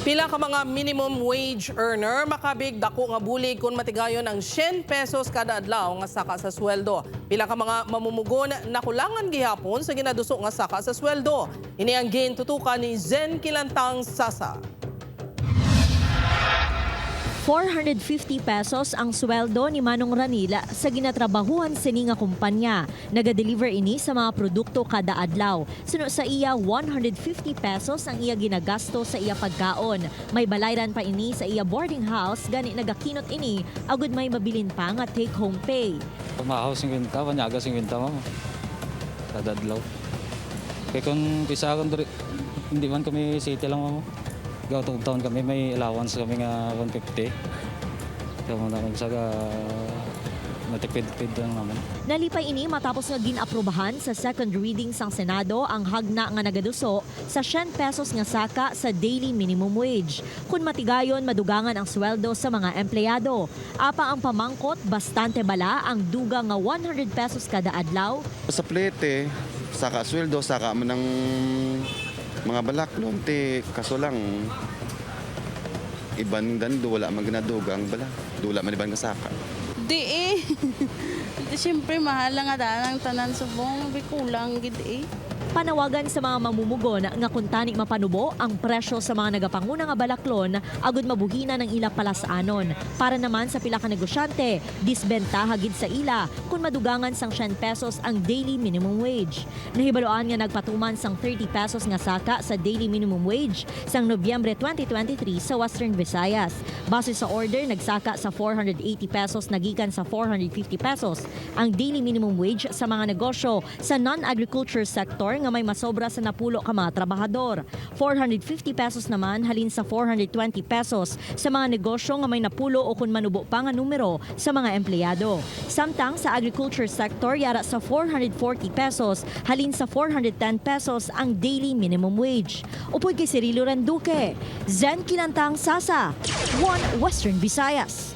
Pila ka mga minimum wage earner makabig dako nga bulig kung matigayon ang 100 pesos kada adlaw nga saka sa sweldo. Pila ka mga mamumugon nakulangan gihapon sa ginaduso nga saka sa sweldo. Ini ang gintutukan ni Zen Kilantang Sasa. 450 pesos ang sweldo ni Manong Ranila sa ginatrabahuan sini nga kumpanya. Naga-deliver ini sa mga produkto kada adlaw. Suno sa iya, 150 pesos ang iya ginagasto sa iya pagkaon. May balayran pa ini sa iya boarding house, gani nagakinot ini agud may mabilin pa nga take-home pay. Pamahaw 50, panyaga 50, ma'am. Kada adlaw. Kaya kung isa akong diri, hindi man kami city lang, ma'am. Go to town kami, may allowance kami nga 150. Kaya mo na kung sa matipid-pid lang naman. Nalipay ini matapos nga ginaprobahan sa second reading sang Senado ang hagna nga nagaduso sa 100 pesos nga saka sa daily minimum wage. Kung matigayon, madugangan ang sweldo sa mga empleyado. Apa ang pamangkot, bastante bala ang dugang nga 100 pesos kada adlaw? Sa plete, saka sweldo, saka mo ng mga balaklon, ti kaso lang iban dando, wala man ginadugang bala. Dula man iban kasaka. Di eh. Di, siyempre, mahal nga daan ang tanan subong. Bi kulang gid eh. Panawagan sa mga mamumugon nga kung tani mapanubo ang presyo sa mga nagapanguna nga balaklon agud mabuhina ng ila palasanon. Para naman sa pila ka negosyante, disbentaha gid sa ila kung madugangan sang 10 pesos ang daily minimum wage. Nahibaluan nga nagpatuman sang 30 pesos nga saka sa daily minimum wage sang Nobyembre 2023 sa Western Visayas. Base sa order, nagsaka sa 480 pesos nagikan sa 450 pesos ang daily minimum wage sa mga negosyo sa non-agriculture sector nga may masobra sa 10 ka mga trabahador. 450 pesos naman halin sa 420 pesos sa mga negosyo nga may 10 o kung manubo pa nga numero sa mga empleyado. Samtang sa agriculture sector, yara sa 440 pesos halin sa 410 pesos ang daily minimum wage. Upod kay Cirilo Randuque, Zen Kinantang Sasa, One Western Visayas.